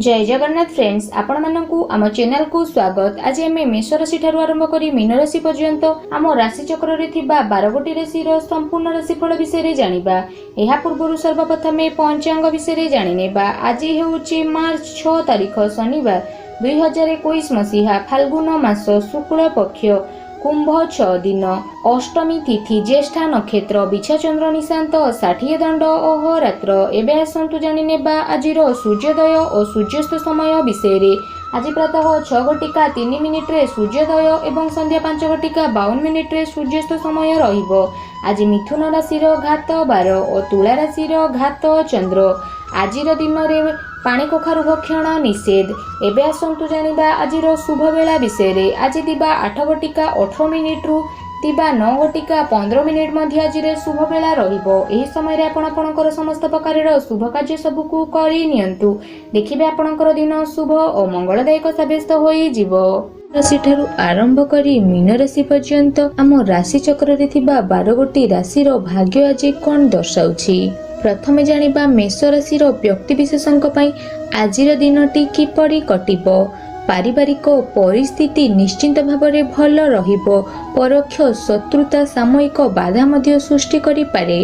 ଜୟ Jagannath friends, ଆପଣମାନଙ୍କୁ ଆମ ଚ୍ୟାନେଲକୁ ସ୍ୱାଗତ। ଆଜି ଆମେ ମେଷ ରାଶି ଠାରୁ ଆରମ୍ଭ କରି ମୀନ ରାଶି ପର୍ଯ୍ୟନ୍ତ ଆମ ରାଶି ଚକ୍ରରେ ଥିବା 12ଗୋଟି ରାଶିର ସମ୍ପୂର୍ଣ୍ଣ ରାଶିଫଳ ବିଷୟରେ ଜାଣିବା। ଏହା ପୂର୍ବରୁ ସର୍ବପ୍ରଥମେ ପଞ୍ଚାଙ୍ଗ ବିଷୟରେ ଜାଣିନେବା। ଆଜି ହେଉଛି ମାର୍ଚ୍ଚ 6 ତାରିଖ, ଶନିବାର, 2021 ମସିହା, ଫାଲ୍ଗୁନ ମାସ, ଶୁକ୍ଳ ପକ୍ଷ, କୁମ୍ଭ 6 ଦିନ, ଅଷ୍ଟମୀ ତିଥି, ଜ୍ୟେଷ୍ଠା ନକ୍ଷତ୍ର, ବିଛା ଚନ୍ଦ୍ର ନିଶାନ୍ତ, 60 ଦଣ୍ଡ ଅହୋରାତ୍ର। ଏବେ ଆସନ୍ତୁ ଜାଣିନେବା ଆଜିର ସୂର୍ଯ୍ୟୋଦୟ ଓ ସୂର୍ଯ୍ୟାସ୍ତ ସମୟ ବିଷୟରେ। ଆଜି ପ୍ରାତଃ 6 ଘଟିକା 3 ମିନିଟ୍ରେ ସୂର୍ଯ୍ୟୋଦୟ ଏବଂ ସନ୍ଧ୍ୟା 5 ଘଟିକା 52 ମିନିଟ୍ରେ ସୂର୍ଯ୍ୟାସ୍ତ ସମୟ ରହିବ। ଆଜି ମିଥୁନ ରାଶିର ଘାତ 12 ଓ ତୁଳା ରାଶିର ଘାତ ଚନ୍ଦ୍ର। ଆଜିର ଦିନରେ ପାଣି କଖାରୁ ଭକ୍ଷଣ ନିଷେଧ। ଏବେ ଆସନ୍ତୁ ଜାଣିବା ଆଜିର ଶୁଭ ବେଳା ବିଷୟରେ। ଆଜି ଦିବା 8 ଘଟିକା 18 ମିନିଟ୍ରୁ ଦିବା 9 ଘଟିକା 15 ମିନିଟ୍ ମଧ୍ୟ ଆଜିର ଶୁଭ ବେଳା ରହିବ। ଏହି ସମୟରେ ଆପଣ ଆପଣଙ୍କର ସମସ୍ତ ପ୍ରକାରର ଶୁଭ କାର୍ଯ୍ୟ ସବୁକୁ କରି ନିଅନ୍ତୁ। ଦେଖିବେ, ଆପଣଙ୍କର ଦିନ ଶୁଭ ଓ ମଙ୍ଗଳଦାୟକ ସାବ୍ୟସ୍ତ ହୋଇଯିବ। ରାଶିଠାରୁ ଆରମ୍ଭ କରି ମୀନ ରାଶି ପର୍ଯ୍ୟନ୍ତ ଆମ ରାଶି ଚକ୍ରରେ ଥିବା 12ଗୋଟି ରାଶିର ଭାଗ୍ୟ ଆଜି କଣ ଦର୍ଶାଉଛି। ପ୍ରଥମେ ଜାଣିବା ମେଷ ରାଶିର ବ୍ୟକ୍ତିବିଶେଷଙ୍କ ପାଇଁ ଆଜିର ଦିନଟି କିପରି କଟିବ। ପାରିବାରିକ ପରିସ୍ଥିତି ନିଶ୍ଚିନ୍ତ ଭାବରେ ଭଲ ରହିବ। ପରୋକ୍ଷ ଶତ୍ରୁତା ସାମୟିକ ବାଧା ମଧ୍ୟ ସୃଷ୍ଟି କରିପାରେ।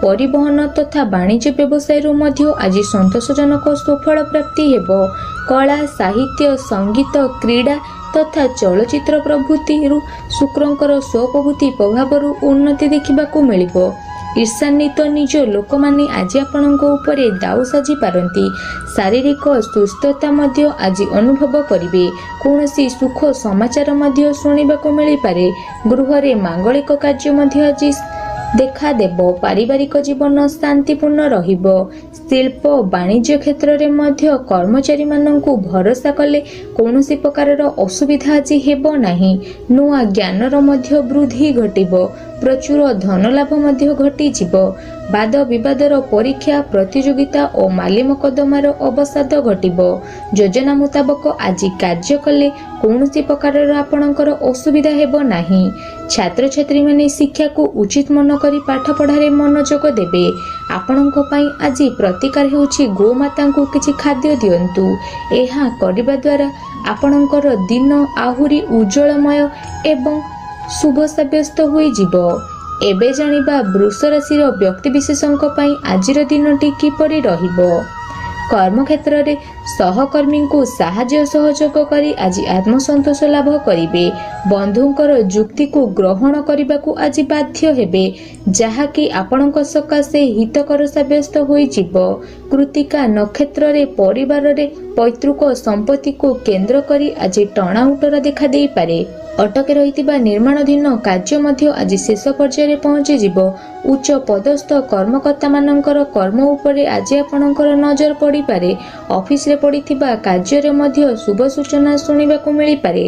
ପରିବହନ ତଥା ବାଣିଜ୍ୟ ବ୍ୟବସାୟରୁ ମଧ୍ୟ ଆଜି ସନ୍ତୋଷଜନକ ସୁଫଳ ପ୍ରାପ୍ତି ହେବ। କଳା, ସାହିତ୍ୟ, ସଙ୍ଗୀତ, କ୍ରୀଡ଼ା ତଥା ଚଳଚ୍ଚିତ୍ର ପ୍ରଭୃତିରୁ ଶୁକ୍ରଙ୍କର ସ୍ୱପ୍ରଭୃତି ପ୍ରଭାବରୁ ଉନ୍ନତି ଦେଖିବାକୁ ମିଳିବ। ଈର୍ଷାନ୍ୱିତ ନିଜ ଲୋକମାନେ ଆଜି ଆପଣଙ୍କ ଉପରେ ଦାଉ ସାଜି ପାରନ୍ତି। ଶାରୀରିକ ସୁସ୍ଥତା ମଧ୍ୟ ଆଜି ଅନୁଭବ କରିବେ। କୌଣସି ସୁଖ ସମାଚାର ମଧ୍ୟ ଶୁଣିବାକୁ ମିଳିପାରେ। ଗୃହରେ ମାଙ୍ଗଳିକ କାର୍ଯ୍ୟ ମଧ୍ୟ ଆଜି ଦେଖାଦେବ। ପାରିବାରିକ ଜୀବନ ଶାନ୍ତିପୂର୍ଣ୍ଣ ରହିବ। ଶିଳ୍ପ ବାଣିଜ୍ୟ କ୍ଷେତ୍ରରେ ମଧ୍ୟ କର୍ମଚାରୀମାନଙ୍କୁ ଭରସା କଲେ କୌଣସି ପ୍ରକାରର ଅସୁବିଧା ଆଜି ହେବ ନାହିଁ। ନୂଆ ଜ୍ଞାନର ମଧ୍ୟ ବୃଦ୍ଧି ଘଟିବ। ପ୍ରଚୁର ଧନଲାଭ ମଧ୍ୟ ଘଟିଯିବ। ବାଦ ବିବାଦର ପରୀକ୍ଷା, ପ୍ରତିଯୋଗିତା ଓ ମାଲିମକଦ୍ଦମାର ଅବସାଦ ଘଟିବ। ଯୋଜନା ମୁତାବକ ଆଜି କାର୍ଯ୍ୟ କଲେ କୌଣସି ପ୍ରକାରର ଆପଣଙ୍କର ଅସୁବିଧା ହେବ ନାହିଁ। ଛାତ୍ରଛାତ୍ରୀମାନେ ଶିକ୍ଷାକୁ ଉଚିତ ମନ କରି ପାଠପଢ଼ାରେ ମନୋଯୋଗ ଦେବେ। ଆପଣଙ୍କ ପାଇଁ ଆଜି ପ୍ରତିକାର ହେଉଛି, ଗୋମାତାଙ୍କୁ କିଛି ଖାଦ୍ୟ ଦିଅନ୍ତୁ। ଏହା କରିବା ଦ୍ୱାରା ଆପଣଙ୍କର ଦିନ ଆହୁରି ଉଜ୍ଜଳମୟ ଏବଂ ଶୁଭ ସାବ୍ୟସ୍ତ ହୋଇଯିବ। ଏବେ ଜାଣିବା ବୃଷ ରାଶିର ବ୍ୟକ୍ତିବିଶେଷଙ୍କ ପାଇଁ ଆଜିର ଦିନଟି କିପରି ରହିବ। କର୍ମକ୍ଷେତ୍ରରେ ସହକର୍ମୀଙ୍କୁ ସାହାଯ୍ୟ ସହଯୋଗ କରି ଆଜି ଆତ୍ମସନ୍ତୋଷ ଲାଭ କରିବେ। ବନ୍ଧୁଙ୍କର ଯୁକ୍ତିକୁ ଗ୍ରହଣ କରିବାକୁ ଆଜି ବାଧ୍ୟ ହେବେ, ଯାହାକି ଆପଣଙ୍କ ସକାଶେ ହିତକର ସାବ୍ୟସ୍ତ ହୋଇଯିବ। କୃତିକା ନକ୍ଷତ୍ରରେ ପରିବାରରେ ପୈତୃକ ସମ୍ପତ୍ତିକୁ କେନ୍ଦ୍ର କରି ଆଜି ଟଣାଉଟରା ଦେଖାଦେଇପାରେ। ଅଟକି ରହିଥିବା ନିର୍ମାଣାଧୀନ କାର୍ଯ୍ୟ ମଧ୍ୟ ଆଜି ଶେଷ ପର୍ଯ୍ୟାୟରେ ପହଞ୍ଚିଯିବ। ଉଚ୍ଚ ପଦସ୍ଥ କର୍ମକର୍ତ୍ତାମାନଙ୍କର କର୍ମ ଉପରେ ଆଜି ଆପଣଙ୍କର ନଜର ପଡ଼ିପାରେ। ଅଫିସରେ ପଡ଼ିଥିବା କାର୍ଯ୍ୟରେ ମଧ୍ୟ ଶୁଭ ସୂଚନା ଶୁଣିବାକୁ ମିଳିପାରେ।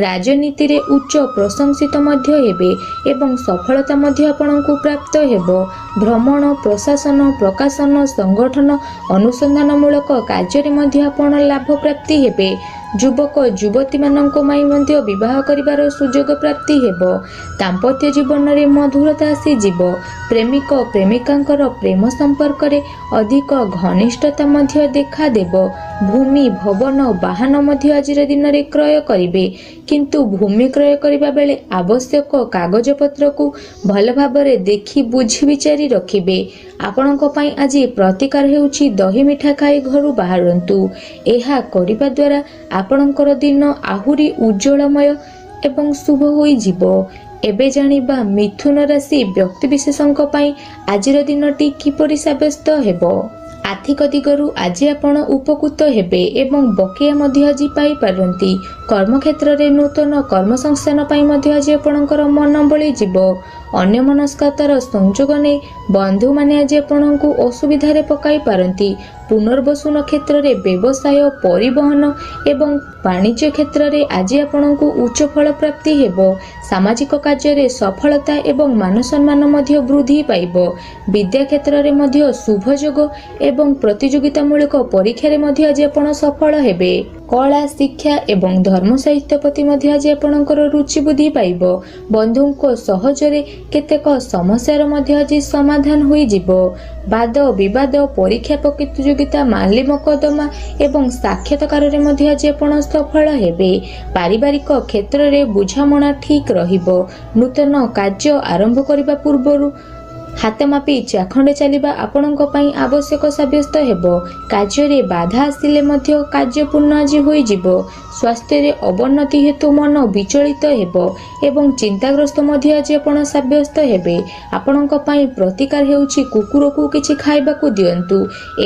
ରାଜନୀତିରେ ଉଚ୍ଚ ପ୍ରଶଂସିତ ମଧ୍ୟ ହେବେ ଏବଂ ସଫଳତା ମଧ୍ୟ ଆପଣଙ୍କୁ ପ୍ରାପ୍ତ ହେବ। ଭ୍ରମଣ, ପ୍ରଶାସନ, ପ୍ରକାଶନ, ସଂଗଠନ, ଅନୁସନ୍ଧାନମୂଳକ କାର୍ଯ୍ୟରେ ମଧ୍ୟ ଆପଣ ଲାଭ ପ୍ରାପ୍ତି ହେବେ। ଯୁବକ ଯୁବତୀମାନଙ୍କ ପାଇଁ ମଧ୍ୟ ବିବାହ କରିବାର ସୁଯୋଗ ପ୍ରାପ୍ତି ହେବ। ଦାମ୍ପତ୍ୟ ଜୀବନରେ ମଧୁରତା ଆସିଯିବ। ପ୍ରେମିକ ପ୍ରେମିକାଙ୍କର ପ୍ରେମ ସମ୍ପର୍କରେ ଅଧିକ ଘନିଷ୍ଠତା ମଧ୍ୟ ଦେଖାଦେବ। ଭୂମି, ଭବନ, ବାହନ ମଧ୍ୟ ଆଜିର ଦିନରେ କ୍ରୟ କରିବେ। କିନ୍ତୁ ଭୂମି କ୍ରୟ କରିବା ବେଳେ ଆବଶ୍ୟକ କାଗଜପତ୍ରକୁ ଭଲ ଭାବରେ ଦେଖି ବୁଝି ବିଚାରି ରଖିବେ। ଆପଣଙ୍କ ପାଇଁ ଆଜି ପ୍ରତିକାର ହେଉଛି, ଦହି ମିଠା ଖାଇ ଘରୁ ବାହାରନ୍ତୁ। ଏହା କରିବା ଦ୍ୱାରା ଆପଣଙ୍କର ଦିନ ଆହୁରି ଉଜ୍ଜଳମୟ ଏବଂ ଶୁଭ ହୋଇଯିବ। ଏବେ ଜାଣିବା ମିଥୁନ ରାଶି ବ୍ୟକ୍ତିବିଶେଷଙ୍କ ପାଇଁ ଆଜିର ଦିନଟି କିପରି ସାବ୍ୟସ୍ତ ହେବ। ଆର୍ଥିକ ଦିଗରୁ ଆଜି ଆପଣ ଉପକୃତ ହେବେ ଏବଂ ବକେୟା ମଧ୍ୟ ଆଜି ପାଇପାରନ୍ତି। କର୍ମକ୍ଷେତ୍ରରେ ନୂତନ କର୍ମସଂସ୍ଥାନ ପାଇଁ ମଧ୍ୟ ଆଜି ଆପଣଙ୍କର ମନ ବଳିଯିବ। ଅନ୍ୟମନସ୍କତାର ସଂଯୋଗ ନେଇ ବନ୍ଧୁମାନେ ଆଜି ଆପଣଙ୍କୁ ଅସୁବିଧାରେ ପକାଇ ପାରନ୍ତି। ପୁନର୍ବସୁ ନକ୍ଷତ୍ରରେ ବ୍ୟବସାୟ, ପରିବହନ ଏବଂ ବାଣିଜ୍ୟ କ୍ଷେତ୍ରରେ ଆଜି ଆପଣଙ୍କୁ ଉଚ୍ଚ ଫଳ ପ୍ରାପ୍ତି ହେବ। ସାମାଜିକ କାର୍ଯ୍ୟରେ ସଫଳତା ଏବଂ ମାନସମ୍ମାନ ମଧ୍ୟ ବୃଦ୍ଧି ପାଇବ। ବିଦ୍ୟା କ୍ଷେତ୍ରରେ ମଧ୍ୟ ଶୁଭ ଯୋଗ ଏବଂ ପ୍ରତିଯୋଗିତାମୂଳକ ପରୀକ୍ଷାରେ ମଧ୍ୟ ଆଜି ଆପଣ ସଫଳ ହେବେ। କଳା, ଶିକ୍ଷା ଏବଂ ଧର୍ମ ସାହିତ୍ୟ ପ୍ରତି ମଧ୍ୟ ଆଜି ଆପଣଙ୍କର ରୁଚି ବୃଦ୍ଧି ପାଇବ। ବନ୍ଧୁଙ୍କ ସହଜରେ କେତେକ ସମସ୍ୟାର ମଧ୍ୟ ଆଜି ସମାଧାନ ହୋଇଯିବ। ବାଦ ବିବାଦ, ପରୀକ୍ଷା, ପ୍ରତିଯୋଗିତା ପ୍ରତିଯୋଗିତା, ମାଲି ମକଦ୍ଦମା ଏବଂ ସାକ୍ଷାତକାରରେ ମଧ୍ୟ ଆଜି ଆପଣ ସଫଳ ହେବେ। ପାରିବାରିକ କ୍ଷେତ୍ରରେ ବୁଝାମଣା ଠିକ୍ ରହିବ। ନୂତନ କାର୍ଯ୍ୟ ଆରମ୍ଭ କରିବା ପୂର୍ବରୁ ହାତ ମାପି ଚାଖଣ୍ଡେ ଚାଲିବା ଆପଣଙ୍କ ପାଇଁ ଆବଶ୍ୟକ ସାବ୍ୟସ୍ତ ହେବ। କାର୍ଯ୍ୟରେ ବାଧା ଆସିଲେ ମଧ୍ୟ କାର୍ଯ୍ୟ ପୂର୍ଣ୍ଣ ଆଜି ହୋଇଯିବ। ସ୍ୱାସ୍ଥ୍ୟରେ ଅବନତି ହେତୁ ମନ ବିଚଳିତ ହେବ ଏବଂ ଚିନ୍ତାଗ୍ରସ୍ତ ମଧ୍ୟ ଆଜି ଆପଣ ସାବ୍ୟସ୍ତ ହେବେ। ଆପଣଙ୍କ ପାଇଁ ପ୍ରତିକାର ହେଉଛି କୁକୁରକୁ କିଛି ଖାଇବାକୁ ଦିଅନ୍ତୁ।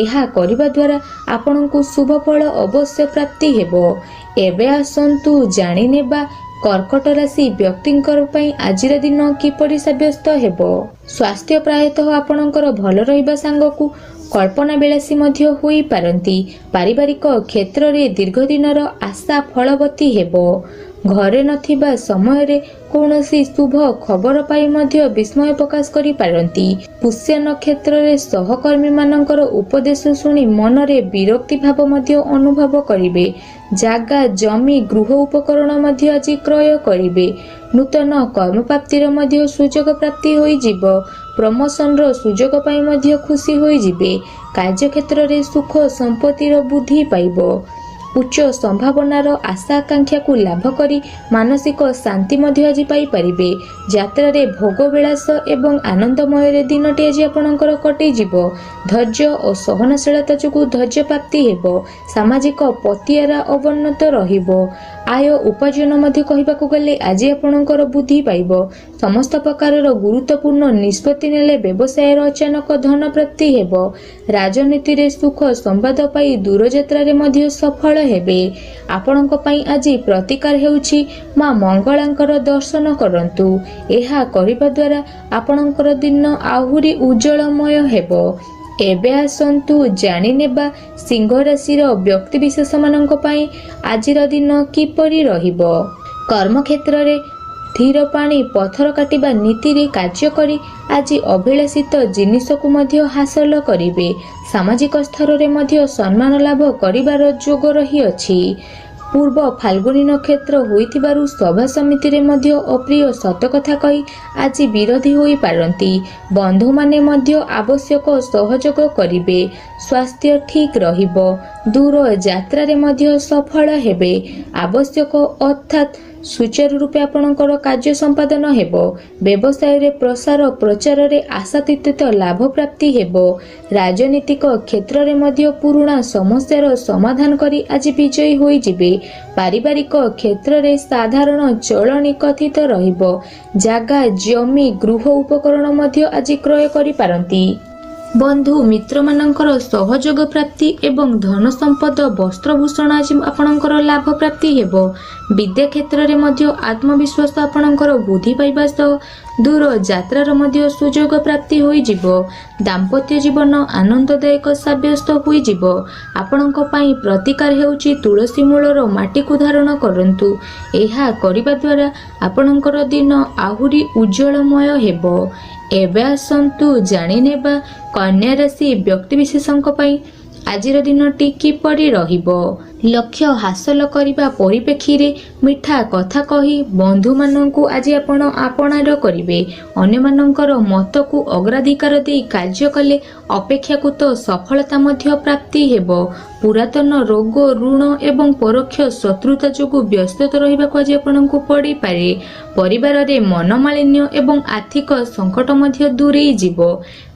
ଏହା କରିବା ଦ୍ୱାରା ଆପଣଙ୍କୁ ଶୁଭ ଫଳ ଅବଶ୍ୟ ପ୍ରାପ୍ତି ହେବ। ଏବେ ଆସନ୍ତୁ ଜାଣିନେବା କର୍କଟ ରାଶି ବ୍ୟକ୍ତିଙ୍କର ପାଇଁ ଆଜିର ଦିନ କିପରି ସାବ୍ୟସ୍ତ ହେବ। ସ୍ୱାସ୍ଥ୍ୟ ପ୍ରାୟତଃ ଆପଣଙ୍କର ଭଲ ରହିବା ସାଙ୍ଗକୁ କଳ୍ପନା ବିଳାସୀ ମଧ୍ୟ ହୋଇପାରନ୍ତି। ପାରିବାରିକ କ୍ଷେତ୍ରରେ ଦୀର୍ଘଦିନର ଆଶା ଫଳବତୀ ହେବ। ଘରେ ନଥିବା ସମୟରେ କୌଣସି ଶୁଭ ଖବର ପାଇ ମଧ୍ୟ ବିସ୍ମୟ ପ୍ରକାଶ କରିପାରନ୍ତି। ପୁଷ୍ୟ ନକ୍ଷତ୍ରରେ ସହକର୍ମୀମାନଙ୍କର ଉପଦେଶ ଶୁଣି ମନରେ ବିରକ୍ତି ଭାବ ମଧ୍ୟ ଅନୁଭବ କରିବେ। ଜାଗା, ଜମି, ଗୃହ ଉପକରଣ ମଧ୍ୟ ଆଜି କ୍ରୟ କରିବେ। ନୂତନ କର୍ମପ୍ରାପ୍ତିର ମଧ୍ୟ ସୁଯୋଗ ପ୍ରାପ୍ତି ହୋଇଯିବ। ପ୍ରମୋସନର ସୁଯୋଗ ପାଇଁ ମଧ୍ୟ ଖୁସି ହୋଇଯିବେ। କାର୍ଯ୍ୟକ୍ଷେତ୍ରରେ ସୁଖ ସମ୍ପତ୍ତିର ବୃଦ୍ଧି ପାଇବ। ଉଚ୍ଚ ସମ୍ଭାବନାର ଆଶା ଆକାଂକ୍ଷାକୁ ଲାଭ କରି ମାନସିକ ଶାନ୍ତି ମଧ୍ୟ ଆଜି ପାଇପାରିବେ। ଯାତ୍ରାରେ ଭୋଗ ବିଳାସ ଏବଂ ଆନନ୍ଦମୟରେ ଦିନଟି ଆଜି ଆପଣଙ୍କର କଟିଯିବ। ଧୈର୍ଯ୍ୟ ଓ ସହନଶୀଳତା ଯୋଗୁଁ ଧୈର୍ଯ୍ୟ ପ୍ରାପ୍ତି ହେବ। ସାମାଜିକ ପତିଆରା ଅବନ୍ନତ ରହିବ। ଆୟ ଉପାର୍ଜନ ମଧ୍ୟ କହିବାକୁ ଗଲେ ଆଜି ଆପଣଙ୍କର ବୃଦ୍ଧି ପାଇବ। ସମସ୍ତ ପ୍ରକାରର ଗୁରୁତ୍ୱପୂର୍ଣ୍ଣ ନିଷ୍ପତ୍ତି ନେଲେ ବ୍ୟବସାୟର ଅଚାନକ ଧନ ପ୍ରାପ୍ତି ହେବ। ରାଜନୀତିରେ ସୁଖ ସମ୍ବାଦ ପାଇ ଦୂରଯାତ୍ରାରେ ମଧ୍ୟ ସଫଳ ହେବେ। ଆପଣଙ୍କ ପାଇଁ ଆଜି ପ୍ରତିକାର ହେଉଛି ମା ମଙ୍ଗଳାଙ୍କର ଦର୍ଶନ କରନ୍ତୁ। ଏହା କରିବା ଦ୍ୱାରା ଆପଣଙ୍କର ଦିନ ଆହୁରି ଉଜ୍ଜଳମୟ ହେବ। ଏବେ ଆସନ୍ତୁ ଜାଣିନେବା ସିଂହ ରାଶିର ବ୍ୟକ୍ତିବିଶେଷମାନଙ୍କ ପାଇଁ ଆଜିର ଦିନ କିପରି ରହିବ। କର୍ମକ୍ଷେତ୍ରରେ ଧୀର ପାଣି ପଥର କାଟିବା ନୀତିରେ କାର୍ଯ୍ୟ କରି ଆଜି ଅଭିଳାଷିତ ଜିନିଷକୁ ମଧ୍ୟ ହାସଲ କରିବେ। ସାମାଜିକ ସ୍ତରରେ ମଧ୍ୟ ସମ୍ମାନ ଲାଭ କରିବାର ଯୋଗ ରହିଅଛି। ପୂର୍ବ ଫାଲ୍ଗୁନୀ ନକ୍ଷତ୍ର ହୋଇଥିବାରୁ ସଭା ସମିତିରେ ମଧ୍ୟ ଅପ୍ରିୟ ସତ କଥା କହି ଆଜି ବିରୋଧୀ ହୋଇପାରନ୍ତି। ବନ୍ଧୁମାନେ ମଧ୍ୟ ଆବଶ୍ୟକ ସହଯୋଗ କରିବେ। ସ୍ୱାସ୍ଥ୍ୟ ଠିକ୍ ରହିବ। ଦୂର ଯାତ୍ରାରେ ମଧ୍ୟ ସଫଳ ହେବେ। ଆବଶ୍ୟକ ଅର୍ଥାତ୍ ସୁଚାରୁ ରୂପେ ଆପଣଙ୍କର କାର୍ଯ୍ୟ ସମ୍ପାଦନ ହେବ। ବ୍ୟବସାୟରେ ପ୍ରସାର ପ୍ରଚାରରେ ଆଶାତୀତ ଲାଭ ପ୍ରାପ୍ତି ହେବ। ରାଜନୀତିକ କ୍ଷେତ୍ରରେ ମଧ୍ୟ ପୁରୁଣା ସମସ୍ୟାର ସମାଧାନ କରି ଆଜି ବିଜୟୀ ହୋଇଯିବେ। ପାରିବାରିକ କ୍ଷେତ୍ରରେ ସାଧାରଣ ଚଳଣି କଥିତ ରହିବ। ଜାଗା, ଜମି, ଗୃହ ଉପକରଣ ମଧ୍ୟ ଆଜି କ୍ରୟ କରିପାରନ୍ତି। ବନ୍ଧୁ ମିତ୍ରମାନଙ୍କର ସହଯୋଗ ପ୍ରାପ୍ତି ଏବଂ ଧନ ସମ୍ପଦ, ବସ୍ତ୍ରଭୂଷଣ ଆଜି ଆପଣଙ୍କର ଲାଭ ପ୍ରାପ୍ତି ହେବ। ବିଦ୍ୟା କ୍ଷେତ୍ରରେ ମଧ୍ୟ ଆତ୍ମବିଶ୍ୱାସ ଆପଣଙ୍କର ବୃଦ୍ଧି ପାଇବା ସହ ଦୂର ଯାତ୍ରାର ମଧ୍ୟ ସୁଯୋଗ ପ୍ରାପ୍ତି ହୋଇଯିବ। ଦାମ୍ପତ୍ୟ ଜୀବନ ଆନନ୍ଦଦାୟକ ସାବ୍ୟସ୍ତ ହୋଇଯିବ। ଆପଣଙ୍କ ପାଇଁ ପ୍ରତିକାର ହେଉଛି ତୁଳସୀ ମୂଳର ମାଟିକୁ ଧାରଣ କରନ୍ତୁ। ଏହା କରିବା ଦ୍ୱାରା ଆପଣଙ୍କର ଦିନ ଆହୁରି ଉଜ୍ଜଳମୟ ହେବ। ଏବେ ଆସନ୍ତୁ ଜାଣିନେବା କନ୍ୟା ରାଶି ବ୍ୟକ୍ତିବିଶେଷଙ୍କ ପାଇଁ ଆଜିର ଦିନଟି କିପରି ରହିବ। ଲକ୍ଷ୍ୟ ହାସଲ କରିବା ପରିପ୍ରେକ୍ଷୀରେ ମିଠା କଥା କହି ବନ୍ଧୁମାନଙ୍କୁ ଆଜି ଆପଣ ଆପଣାର କରିବେ। ଅନ୍ୟମାନଙ୍କର ମତକୁ ଅଗ୍ରାଧିକାର ଦେଇ କାର୍ଯ୍ୟ କଲେ ଅପେକ୍ଷାକୃତ ସଫଳତା ମଧ୍ୟ ପ୍ରାପ୍ତି ହେବ। ପୁରାତନ ରୋଗ, ଋଣ ଏବଂ ପରୋକ୍ଷ ଶତ୍ରୁତା ଯୋଗୁଁ ବ୍ୟସ୍ତତା ରହିବାକୁ ଆଜି ଆପଣଙ୍କୁ ପଡ଼ିପାରେ। ପରିବାରରେ ମନମାଳିନ୍ୟ ଏବଂ ଆର୍ଥିକ ସଙ୍କଟ ମଧ୍ୟ ଦୂରେଇ ଯିବ।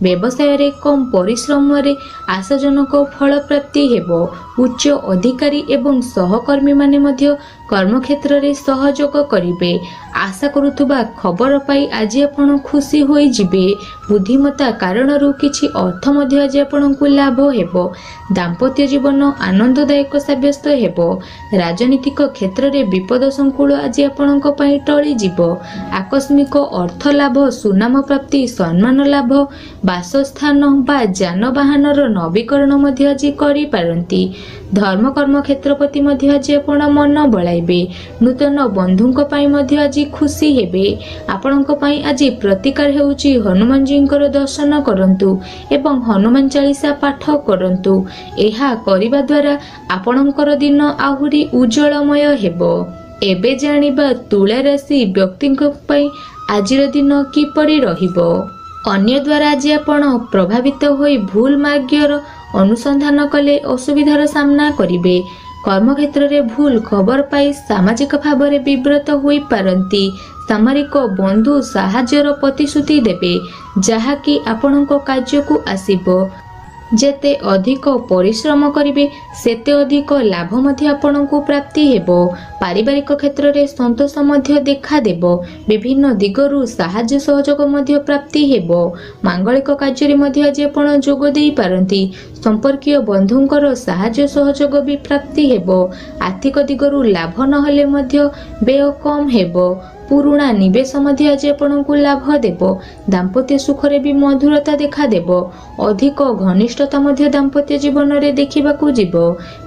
ବ୍ୟବସାୟରେ କମ୍ ପରିଶ୍ରମରେ ଆଶାଜନକ ଫଳ ପ୍ରାପ୍ତି ହେବ। ଉଚ୍ଚ ଅଧିକାରୀ ଏବଂ ସହକର୍ମୀମାନେ ମଧ୍ୟ କର୍ମକ୍ଷେତ୍ରରେ ସହଯୋଗ କରିବେ। ଆଶା କରୁଥିବା ଖବର ପାଇ ଆଜି ଆପଣ ଖୁସି ହୋଇଯିବେ। ବୁଦ୍ଧିମତ୍ତା କାରଣରୁ କିଛି ଅର୍ଥ ମଧ୍ୟ ଆଜି ଆପଣଙ୍କୁ ଲାଭ ହେବ। ଦାମ୍ପତ୍ୟ ଜୀବନ ଆନନ୍ଦଦାୟକ ସାବ୍ୟସ୍ତ ହେବ। ରାଜନୀତିକ କ୍ଷେତ୍ରରେ ବିପଦ ସଂକୁଳ ଆଜି ଆପଣଙ୍କ ପାଇଁ ଟଳିଯିବ। ଆକସ୍ମିକ ଅର୍ଥ ଲାଭ, ସୁନାମ ପ୍ରାପ୍ତି, ସମ୍ମାନ ଲାଭ, ବାସସ୍ଥାନ ବା ଯାନବାହନର ନବୀକରଣ ମଧ୍ୟ ଆଜି କରିପାରନ୍ତି। ଧର୍ମକର୍ମ କ୍ଷେତ୍ର ପ୍ରତି ମଧ୍ୟ ଆଜି ଆପଣ ମନ ବଳାଇବେ। ନୂତନ ବନ୍ଧୁଙ୍କ ପାଇଁ ମଧ୍ୟ ଆଜି ଖୁସି ହେବେ। ଆପଣଙ୍କ ପାଇଁ ଆଜି ପ୍ରତିକାର ହେଉଛି ହନୁମାନଜୀଙ୍କର ଦର୍ଶନ କରନ୍ତୁ ଏବଂ ହନୁମାନ ଚାଳିଶା ପାଠ କରନ୍ତୁ। ଏହା କରିବା ଦ୍ୱାରା ଆପଣଙ୍କର ଦିନ ଆହୁରି ଉଜ୍ଜଳମୟ ହେବ। ଏବେ ଜାଣିବା ତୁଳା ରାଶି ବ୍ୟକ୍ତିଙ୍କ ପାଇଁ ଆଜିର ଦିନ କିପରି ରହିବ। ଅନ୍ୟ ଦ୍ୱାରା ଆଜି ଆପଣ ପ୍ରଭାବିତ ହୋଇ ଭୁଲ ମାର୍ଗର ଅନୁସନ୍ଧାନ କଲେ ଅସୁବିଧାର ସାମ୍ନା କରିବେ। କର୍ମକ୍ଷେତ୍ରରେ ଭୁଲ ଖବର ପାଇ ସାମାଜିକ ଭାବରେ ବିବ୍ରତ ହୋଇପାରନ୍ତି। ସାମରିକ ବନ୍ଧୁ ସାହାଯ୍ୟର ପ୍ରତିଶ୍ରୁତି ଦେବେ, ଯାହାକି ଆପଣଙ୍କ କାର୍ଯ୍ୟକୁ ଆସିବ। ଯେତେ ଅଧିକ ପରିଶ୍ରମ କରିବେ, ସେତେ ଅଧିକ ଲାଭ ମଧ୍ୟ ଆପଣଙ୍କୁ ପ୍ରାପ୍ତି ହେବ। ପାରିବାରିକ କ୍ଷେତ୍ରରେ ସନ୍ତୋଷ ମଧ୍ୟ ଦେଖାଦେବ। ବିଭିନ୍ନ ଦିଗରୁ ସାହାଯ୍ୟ ସହଯୋଗ ମଧ୍ୟ ପ୍ରାପ୍ତି ହେବ। ମାଙ୍ଗଳିକ କାର୍ଯ୍ୟରେ ମଧ୍ୟ ଆଜି ଆପଣ ଯୋଗ ଦେଇପାରନ୍ତି। ସମ୍ପର୍କୀୟ ବନ୍ଧୁଙ୍କର ସାହାଯ୍ୟ ସହଯୋଗ ବି ପ୍ରାପ୍ତି ହେବ। ଆର୍ଥିକ ଦିଗରୁ ଲାଭ ନହେଲେ ମଧ୍ୟ ବ୍ୟୟ କମ୍ ହେବ। ପୁରୁଣା ନିବେଶ ମଧ୍ୟ ଆଜି ଆପଣଙ୍କୁ ଲାଭ ଦେବ। ଦାମ୍ପତ୍ୟ ସୁଖରେ ବି ମଧୁରତା ଦେଖାଦେବ। ଅଧିକ ଘନିଷ୍ଠତା ମଧ୍ୟ ଦାମ୍ପତ୍ୟ ଜୀବନରେ ଦେଖିବାକୁ ଯିବ।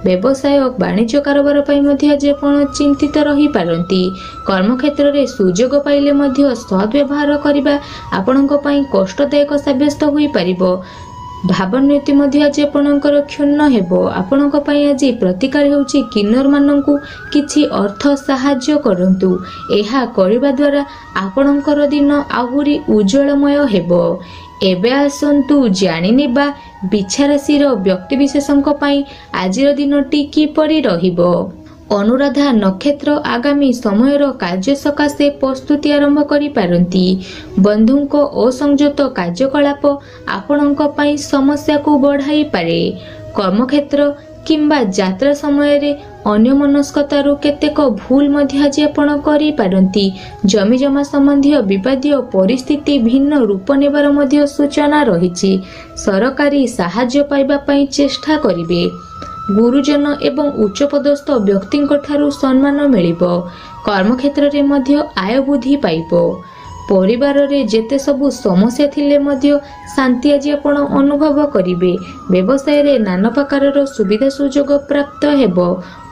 ବ୍ୟବସାୟ ବାଣିଜ୍ୟ କାରବାର ପାଇଁ ମଧ୍ୟ ଆଜି ଆପଣ ଚିନ୍ତିତ ରହିପାରନ୍ତି। କର୍ମକ୍ଷେତ୍ରରେ ସୁଯୋଗ ପାଇଲେ ମଧ୍ୟ ସଦ୍ବ୍ୟବହାର କରିବା ଆପଣଙ୍କ ପାଇଁ କଷ୍ଟଦାୟକ ସାବ୍ୟସ୍ତ ହୋଇପାରିବ। ଭାବୋନ୍ନତି ମଧ୍ୟ ଆଜି ଆପଣଙ୍କର କ୍ଷୁଣ୍ଣ ହେବ। ଆପଣଙ୍କ ପାଇଁ ଆଜି ପ୍ରତିକାର ହେଉଛି କିନ୍ନରମାନଙ୍କୁ କିଛି ଅର୍ଥ ସାହାଯ୍ୟ କରନ୍ତୁ। ଏହା କରିବା ଦ୍ୱାରା ଆପଣଙ୍କର ଦିନ ଆହୁରି ଉଜ୍ଜ୍ୱଳମୟ ହେବ। ଏବେ ଆସନ୍ତୁ ଜାଣିନେବା ବିଛା ରାଶିର ବ୍ୟକ୍ତିବିଶେଷଙ୍କ ପାଇଁ ଆଜିର ଦିନଟି କିପରି ରହିବ। ଅନୁରାଧା ନକ୍ଷତ୍ର ଆଗାମୀ ସମୟର କାର୍ଯ୍ୟ ସକାଶେ ପ୍ରସ୍ତୁତି ଆରମ୍ଭ କରିପାରନ୍ତି। ବନ୍ଧୁଙ୍କ ଅସଂଯତ କାର୍ଯ୍ୟକଳାପ ଆପଣଙ୍କ ପାଇଁ ସମସ୍ୟାକୁ ବଢ଼ାଇପାରେ। କର୍ମକ୍ଷେତ୍ର କିମ୍ବା ଯାତ୍ରା ସମୟରେ ଅନ୍ୟମନସ୍କତାରୁ କେତେକ ଭୁଲ ମଧ୍ୟ ଆଜି ଆପଣ କରିପାରନ୍ତି। ଜମିଜମା ସମ୍ବନ୍ଧୀୟ ବିବାଦୀୟ ପରିସ୍ଥିତି ଭିନ୍ନ ରୂପ ନେବାର ମଧ୍ୟ ସୂଚନା ରହିଛି। ସରକାରୀ ସାହାଯ୍ୟ ପାଇବା ପାଇଁ ଚେଷ୍ଟା କରିବେ। ଗୁରୁଜନ ଏବଂ ଉଚ୍ଚପଦସ୍ଥ ବ୍ୟକ୍ତିଙ୍କ ଠାରୁ ସମ୍ମାନ ମିଳିବ। କର୍ମକ୍ଷେତ୍ରରେ ମଧ୍ୟ ଆୟ ବୃଦ୍ଧି ପାଇବ। ପରିବାରରେ ଯେତେ ସବୁ ସମସ୍ୟା ଥିଲେ ମଧ୍ୟ ଶାନ୍ତି ଆଜି ଆପଣ ଅନୁଭବ କରିବେ। ବ୍ୟବସାୟରେ ନାନା ପ୍ରକାରର ସୁବିଧା ସୁଯୋଗ ପ୍ରାପ୍ତ ହେବ।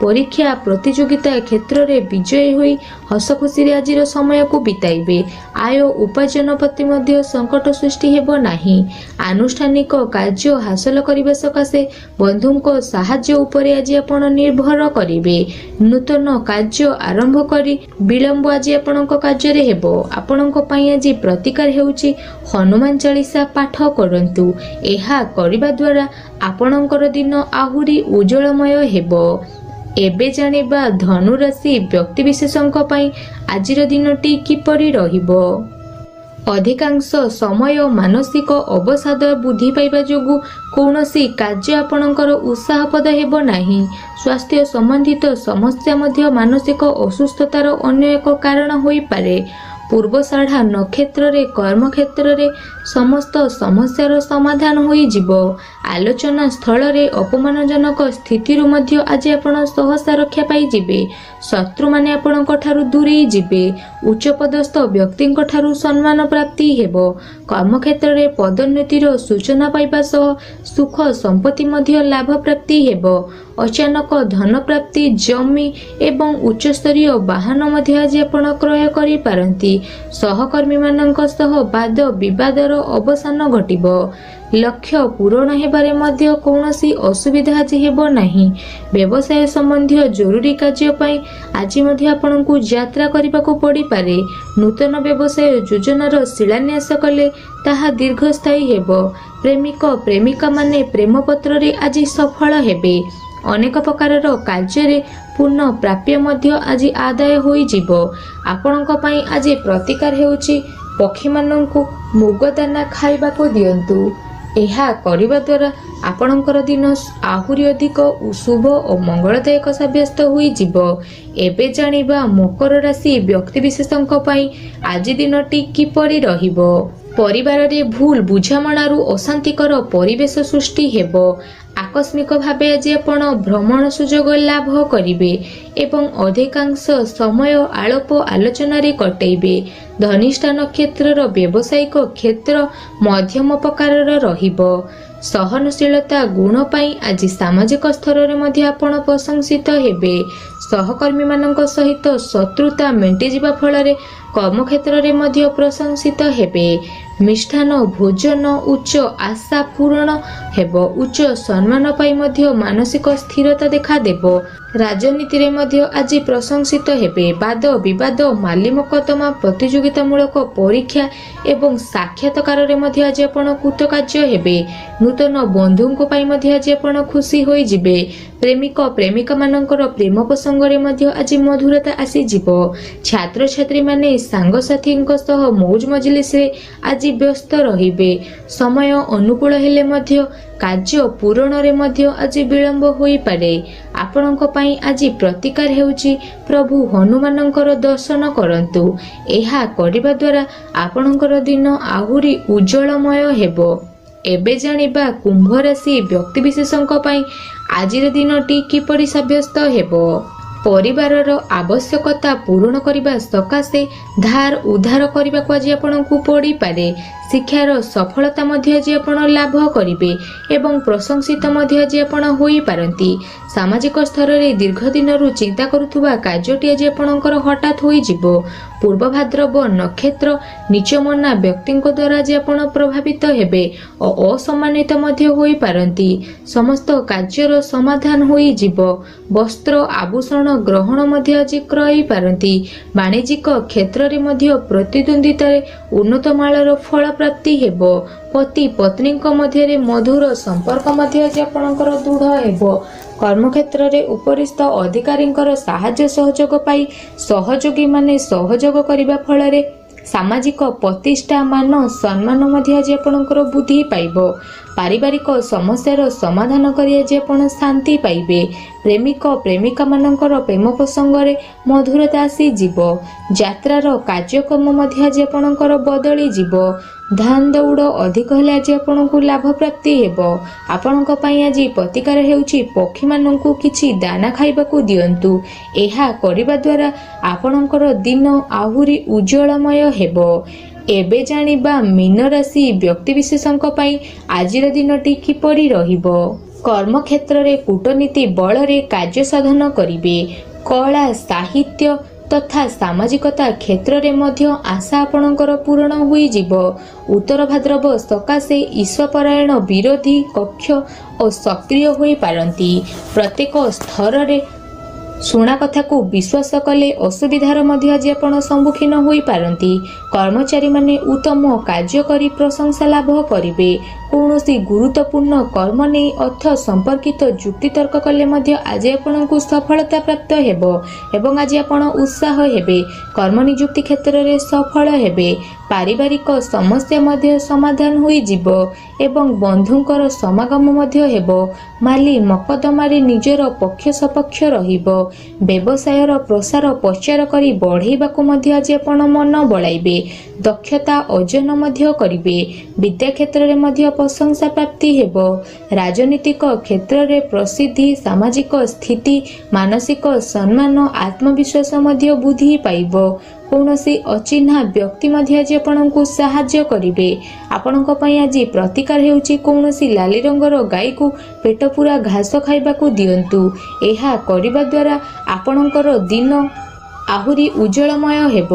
ପରୀକ୍ଷା ପ୍ରତିଯୋଗିତା କ୍ଷେତ୍ରରେ ବିଜୟୀ ହୋଇ ହସଖୁସିରେ ଆଜିର ସମୟକୁ ବିତାଇବେ। ଆୟ ଉପାର୍ଜନ ପ୍ରତି ମଧ୍ୟ ସଙ୍କଟ ସୃଷ୍ଟି ହେବ ନାହିଁ। ଆନୁଷ୍ଠାନିକ କାର୍ଯ୍ୟ ହାସଲ କରିବା ସକାଶେ ବନ୍ଧୁଙ୍କ ସାହାଯ୍ୟ ଉପରେ ଆଜି ଆପଣ ନିର୍ଭର କରିବେ। ନୂତନ କାର୍ଯ୍ୟ ଆରମ୍ଭ କରି ବିଳମ୍ବ ଆଜି ଆପଣଙ୍କ କାର୍ଯ୍ୟରେ ହେବ। ଆପଣଙ୍କ ପାଇଁ ଆଜି ପ୍ରତିକାର ହେଉଛି ହନୁମାନ ଚାଳିଶା ପାଠ କରନ୍ତୁ। ଏହା କରିବା ଦ୍ୱାରା ଆପଣଙ୍କର ଦିନ ଆହୁରି ଉଜ୍ଜ୍ୱଳମୟ ହେବ। ଏବେ ଜାଣିବା ଧନୁରାଶି ବ୍ୟକ୍ତିବିଶେଷଙ୍କ ପାଇଁ ଆଜିର ଦିନଟି କିପରି ରହିବ। ଅଧିକାଂଶ ସମୟ ମାନସିକ ଅବସାଦ ବୃଦ୍ଧି ପାଇବା ଯୋଗୁଁ କୌଣସି କାର୍ଯ୍ୟ ଆପଣଙ୍କର ଉତ୍ସାହପଦ ହେବ ନାହିଁ। ସ୍ୱାସ୍ଥ୍ୟ ସମ୍ବନ୍ଧିତ ସମସ୍ୟା ମଧ୍ୟ ମାନସିକ ଅସୁସ୍ଥତାର ଅନ୍ୟ ଏକ କାରଣ ହୋଇପାରେ। ପୂର୍ବଷାଢ଼ା ନକ୍ଷତ୍ରରେ କର୍ମକ୍ଷେତ୍ରରେ ସମସ୍ତ ସମସ୍ୟାର ସମାଧାନ ହୋଇଯିବ। ଆଲୋଚନା ସ୍ଥଳରେ ଅପମାନଜନକ ସ୍ଥିତିରୁ ମଧ୍ୟ ଆଜି ଆପଣ ସହସା ରକ୍ଷା ପାଇଯିବେ। ଶତ୍ରୁମାନେ ଆପଣଙ୍କ ଠାରୁ ଦୂରେଇ ଯିବେ। ଉଚ୍ଚପଦସ୍ଥ ବ୍ୟକ୍ତିଙ୍କ ଠାରୁ ସମ୍ମାନ ପ୍ରାପ୍ତି ହେବ। କର୍ମକ୍ଷେତ୍ରରେ ପଦୋନ୍ନତିର ସୂଚନା ପାଇବା ସହ ସୁଖ ସମ୍ପତ୍ତି ମଧ୍ୟ ଲାଭ ପ୍ରାପ୍ତି ହେବ। ଅଚାନକ ଧନ ପ୍ରାପ୍ତି, ଜମି ଏବଂ ଉଚ୍ଚସ୍ତରୀୟ ବାହନ ମଧ୍ୟ ଆଜି ଆପଣ କ୍ରୟ କରିପାରନ୍ତି। ସହକର୍ମୀମାନଙ୍କ ସହ ବାଦ ବିବାଦର ଅବସାନ ଘଟିବ। ଲକ୍ଷ୍ୟ ପୂରଣ ହେବାରେ ମଧ୍ୟ କୌଣସି ଅସୁବିଧା ଆଜି ହେବ ନାହିଁ। ବ୍ୟବସାୟ ସମ୍ବନ୍ଧୀୟ ଜରୁରୀ କାର୍ଯ୍ୟ ପାଇଁ ଆଜି ମଧ୍ୟ ଆପଣଙ୍କୁ ଯାତ୍ରା କରିବାକୁ ପଡ଼ିପାରେ। ନୂତନ ବ୍ୟବସାୟ ଯୋଜନାର ଶିଳାନ୍ୟାସ କଲେ ତାହା ଦୀର୍ଘସ୍ଥାୟୀ ହେବ। ପ୍ରେମିକ ପ୍ରେମିକାମାନେ ପ୍ରେମପତ୍ରରେ ଆଜି ସଫଳ ହେବେ। ଅନେକ ପ୍ରକାରର କାର୍ଯ୍ୟରେ ପୂର୍ଣ୍ଣ ପ୍ରାପ୍ୟ ମଧ୍ୟ ଆଜି ଆଦାୟ ହୋଇଯିବ। ଆପଣଙ୍କ ପାଇଁ ଆଜି ପ୍ରତିକାର ହେଉଛି ପକ୍ଷୀମାନଙ୍କୁ ମୁଗଦାନା ଖାଇବାକୁ ଦିଅନ୍ତୁ। ଏହା କରିବା ଦ୍ୱାରା ଆପଣଙ୍କର ଦିନ ଆହୁରି ଅଧିକ ଶୁଭ ଓ ମଙ୍ଗଳଦାୟକ ସାବ୍ୟସ୍ତ ହୋଇଯିବ। ଏବେ ଜାଣିବା ମକର ରାଶି ବ୍ୟକ୍ତିବିଶେଷଙ୍କ ପାଇଁ ଆଜି ଦିନଟି କିପରି ରହିବ। ପରିବାରରେ ଭୁଲ ବୁଝାମଣାରୁ ଅଶାନ୍ତିକର ପରିବେଶ ସୃଷ୍ଟି ହେବ। ଆକସ୍ମିକ ଭାବେ ଆଜି ଆପଣ ଭ୍ରମଣ ସୁଯୋଗ ଲାଭ କରିବେ ଏବଂ ଅଧିକାଂଶ ସମୟ ଆଳପ ଆଲୋଚନାରେ କଟେଇବେ। ଧନିଷ୍ଠା ନକ୍ଷତ୍ରର ବ୍ୟବସାୟିକ କ୍ଷେତ୍ର ମଧ୍ୟମ ପ୍ରକାରର ରହିବ। ସହନଶୀଳତା ଗୁଣ ପାଇଁ ଆଜି ସାମାଜିକ ସ୍ତରରେ ମଧ୍ୟ ଆପଣ ପ୍ରଶଂସିତ ହେବେ। ସହକର୍ମୀମାନଙ୍କ ସହିତ ଶତ୍ରୁତା ମେଣ୍ଟିଯିବା ଫଳରେ କର୍ମକ୍ଷେତ୍ରରେ ମଧ୍ୟ ପ୍ରଶଂସିତ ହେବେ। ମିଷ୍ଟାନ୍ନ ଭୋଜନ, ଉଚ୍ଚ ଆଶା ପୂରଣ ହେବ। ଉଚ୍ଚ ସମ୍ମାନ ପାଇ ମଧ୍ୟ ମାନସିକ ସ୍ଥିରତା ଦେଖାଦେବ। ରାଜନୀତିରେ ମଧ୍ୟ ଆଜି ପ୍ରଶଂସିତ ହେବେ। ବାଦ ବିବାଦ, ମାଲି ମକଦ୍ଦମା, ପ୍ରତିଯୋଗିତାମୂଳକ ପରୀକ୍ଷା ଏବଂ ସାକ୍ଷାତକାରରେ ମଧ୍ୟ ଆଜି ଆପଣ କୃତକାର୍ଯ୍ୟ ହେବେ। ନୂତନ ବନ୍ଧୁଙ୍କ ପାଇଁ ମଧ୍ୟ ଆଜି ଆପଣ ଖୁସି ହୋଇଯିବେ। ପ୍ରେମିକ ପ୍ରେମିକାମାନଙ୍କର ପ୍ରେମ ପ୍ରସଙ୍ଗରେ ମଧ୍ୟ ଆଜି ମଧୁରତା ଆସିଯିବ। ଛାତ୍ରଛାତ୍ରୀମାନେ ସାଙ୍ଗସାଥୀଙ୍କ ସହ ମୌଜ ମଜଲିସରେ ଆଜି ବ୍ୟସ୍ତ ରହିବେ। ସମୟ ଅନୁକୂଳ ହେଲେ ମଧ୍ୟ କାର୍ଯ୍ୟ ପୂରଣରେ ମଧ୍ୟ ଆଜି ବିଳମ୍ବ ହୋଇପାରେ। ଆପଣଙ୍କ ପାଇଁ ଆଜି ପ୍ରତିକାର ହେଉଛି ପ୍ରଭୁ ହନୁମାନଙ୍କର ଦର୍ଶନ କରନ୍ତୁ। ଏହା କରିବା ଦ୍ୱାରା ଆପଣଙ୍କର ଦିନ ଆହୁରି ଉଜ୍ଜଳମୟ ହେବ। ଏବେ ଜାଣିବା କୁମ୍ଭ ରାଶି ବ୍ୟକ୍ତିବିଶେଷଙ୍କ ପାଇଁ ଆଜିର ଦିନଟି କିପରି ସାବ୍ୟସ୍ତ ହେବ। ପରିବାରର ଆବଶ୍ୟକତା ପୂରଣ କରିବା ସକାଶେ ଧାର ଉଧାର କରିବାକୁ ଆଜି ଆପଣଙ୍କୁ ପଡ଼ିପାରେ। ଶିକ୍ଷାର ସଫଳତା ମଧ୍ୟ ଆଜି ଆପଣ ଲାଭ କରିବେ ଏବଂ ପ୍ରଶଂସିତ ମଧ୍ୟ ଆଜି ଆପଣ ହୋଇପାରନ୍ତି। ସାମାଜିକ ସ୍ତରରେ ଦୀର୍ଘ ଦିନରୁ ଚିନ୍ତା କରୁଥିବା କାର୍ଯ୍ୟଟି ଆଜି ଆପଣଙ୍କର ହଠାତ୍ ହୋଇଯିବ। ପୂର୍ବ ଭାଦ୍ରବ ନକ୍ଷତ୍ର ନୀଚମନା ବ୍ୟକ୍ତିଙ୍କ ଦ୍ୱାରା ଆଜି ଆପଣ ପ୍ରଭାବିତ ହେବେ ଓ ଅସମ୍ମାନିତ ମଧ୍ୟ ହୋଇପାରନ୍ତି। ସମସ୍ତ କାର୍ଯ୍ୟର ସମାଧାନ ହୋଇଯିବ। ବସ୍ତ୍ର ଆଭୂଷଣ ଗ୍ରହଣ ମଧ୍ୟ ଆଜି କରିପାରନ୍ତି। ବାଣିଜ୍ୟିକ କ୍ଷେତ୍ରରେ ମଧ୍ୟ ପ୍ରତିଦ୍ୱନ୍ଦ୍ୱିତାରେ ଉନ୍ନତମାଳର ଫଳ ପ୍ରାପ୍ତି ହେବ। ପତି ପତ୍ନୀଙ୍କ ମଧ୍ୟରେ ମଧୁର ସମ୍ପର୍କ ମଧ୍ୟ ଆଜି ଆପଣଙ୍କର ଦୃଢ଼ ହେବ। କର୍ମକ୍ଷେତ୍ରରେ ଉପରିସ୍ଥ ଅଧିକାରୀଙ୍କର ସାହାଯ୍ୟ ସହଯୋଗ ପାଇ ସହଯୋଗୀମାନେ ସହଯୋଗ କରିବା ଫଳରେ ସାମାଜିକ ପ୍ରତିଷ୍ଠା, ମାନ ସମ୍ମାନ ମଧ୍ୟ ଆଜି ଆପଣଙ୍କର ବୃଦ୍ଧି ପାଇବ। ପାରିବାରିକ ସମସ୍ୟାର ସମାଧାନ କରି ଆଜି ଆପଣ ଶାନ୍ତି ପାଇବେ। ପ୍ରେମିକ ପ୍ରେମିକାମାନଙ୍କର ପ୍ରେମ ପ୍ରସଙ୍ଗରେ ମଧୁରତା ଆସିଯିବ। ଯାତ୍ରାର କାର୍ଯ୍ୟକ୍ରମ ମଧ୍ୟ ଆଜି ଆପଣଙ୍କର ବଦଳିଯିବ। ଧାନ ଦୌଡ଼ ଅଧିକ ହେଲେ ଆଜି ଆପଣଙ୍କୁ ଲାଭ ପ୍ରାପ୍ତି ହେବ। ଆପଣଙ୍କ ପାଇଁ ଆଜି ପ୍ରତିକାର ହେଉଛି ପକ୍ଷୀମାନଙ୍କୁ କିଛି ଦାନା ଖାଇବାକୁ ଦିଅନ୍ତୁ। ଏହା କରିବା ଦ୍ୱାରା ଆପଣଙ୍କର ଦିନ ଆହୁରି ଉଜ୍ଜଳମୟ ହେବ। ଏବେ ଜାଣିବା ମୀନ ରାଶି ବ୍ୟକ୍ତିବିଶେଷଙ୍କ ପାଇଁ ଆଜିର ଦିନଟି କିପରି ରହିବ। କର୍ମକ୍ଷେତ୍ରରେ କୂଟନୀତି ବଳରେ କାର୍ଯ୍ୟ ସାଧନ କରିବେ। କଳା, ସାହିତ୍ୟ ତଥା ସାମାଜିକତା କ୍ଷେତ୍ରରେ ମଧ୍ୟ ଆଶା ଆପଣଙ୍କର ପୂରଣ ହୋଇଯିବ। ଉତ୍ତର ଭାଦ୍ରବ ସକାଶେ ଈଶ୍ୱପରାୟଣ ବିରୋଧୀ କକ୍ଷ ଓ ସକ୍ରିୟ ହୋଇପାରନ୍ତି। ପ୍ରତ୍ୟେକ ସ୍ତରରେ ଶୁଣା କଥାକୁ ବିଶ୍ୱାସ କଲେ ଅସୁବିଧାର ମଧ୍ୟ ଆଜି ଆପଣ ସମ୍ମୁଖୀନ ହୋଇପାରନ୍ତି। କର୍ମଚାରୀମାନେ ଉତ୍ତମ କାର୍ଯ୍ୟ କରି ପ୍ରଶଂସା ଲାଭ କରିବେ। କୌଣସି ଗୁରୁତ୍ୱପୂର୍ଣ୍ଣ କର୍ମ ନେଇ ଅର୍ଥ ସମ୍ପର୍କିତ ଯୁକ୍ତିତର୍କ କଲେ ମଧ୍ୟ ଆଜି ଆପଣଙ୍କୁ ସଫଳତା ପ୍ରାପ୍ତ ହେବ ଏବଂ ଆଜି ଆପଣ ଉତ୍ସାହ ହେବେ। କର୍ମ ନିଯୁକ୍ତି କ୍ଷେତ୍ରରେ ସଫଳ ହେବେ। ପାରିବାରିକ ସମସ୍ୟା ମଧ୍ୟ ସମାଧାନ ହୋଇଯିବ ଏବଂ ବନ୍ଧୁଙ୍କର ସମାଗମ ମଧ୍ୟ ହେବ। ମାଲି ମକଦ୍ଦମାରେ ନିଜର ପକ୍ଷ ସପକ୍ଷ ରହିବ। ବ୍ୟବସାୟର ପ୍ରସାର ପ୍ରଚାର କରି ବଢ଼େଇବାକୁ ମଧ୍ୟ ଆଜି ଆପଣ ମନ ବଳାଇବେ। ଦକ୍ଷତା ଅର୍ଜନ ମଧ୍ୟ କରିବେ। ବିଦ୍ୟା କ୍ଷେତ୍ରରେ ମଧ୍ୟ ପ୍ରଶଂସା ପ୍ରାପ୍ତି ହେବ। ରାଜନୈତିକ କ୍ଷେତ୍ରରେ ପ୍ରସିଦ୍ଧି, ସାମାଜିକ ସ୍ଥିତି, ମାନସିକ ସମ୍ମାନ, ଆତ୍ମବିଶ୍ୱାସ ମଧ୍ୟ ବୃଦ୍ଧି ପାଇବ। କୌଣସି ଅଚିହ୍ନା ବ୍ୟକ୍ତି ମଧ୍ୟ ଆଜି ଆପଣଙ୍କୁ ସାହାଯ୍ୟ କରିବେ। ଆପଣଙ୍କ ପାଇଁ ଆଜି ପ୍ରତିକାର ହେଉଛି କୌଣସି ଲାଲି ରଙ୍ଗର ଗାଈକୁ ପେଟ ପୂରା ଘାସ ଖାଇବାକୁ ଦିଅନ୍ତୁ। ଏହା କରିବା ଦ୍ୱାରା ଆପଣଙ୍କର ଦିନ ଆହୁରି ଉଜ୍ଜଳମୟ ହେବ।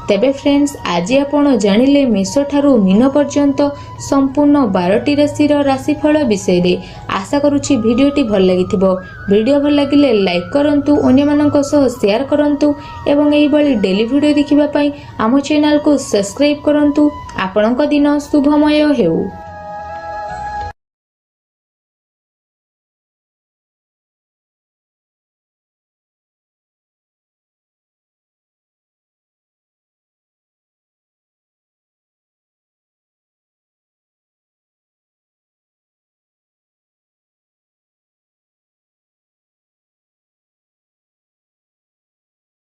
ତେବେ ଫ୍ରେଣ୍ଡସ୍, ଆଜି ଆପଣ ଜାଣିଲେ ମେଷଠାରୁ ମୀନ ପର୍ଯ୍ୟନ୍ତ ସମ୍ପୂର୍ଣ୍ଣ 12ଟି ରାଶିର ରାଶିଫଳ ବିଷୟରେ। ଆଶା କରୁଛି ଭିଡ଼ିଓଟି ଭଲ ଲାଗିଥିବ। ଭିଡ଼ିଓ ଭଲ ଲାଗିଲେ ଲାଇକ୍ କରନ୍ତୁ, ଅନ୍ୟମାନଙ୍କ ସହ ସେୟାର କରନ୍ତୁ ଏବଂ ଏହିଭଳି ଡେଲି ଭିଡ଼ିଓ ଦେଖିବା ପାଇଁ ଆମ ଚ୍ୟାନେଲକୁ ସବସ୍କ୍ରାଇବ୍ କରନ୍ତୁ। ଆପଣଙ୍କ ଦିନ ଶୁଭମୟ ହେଉ।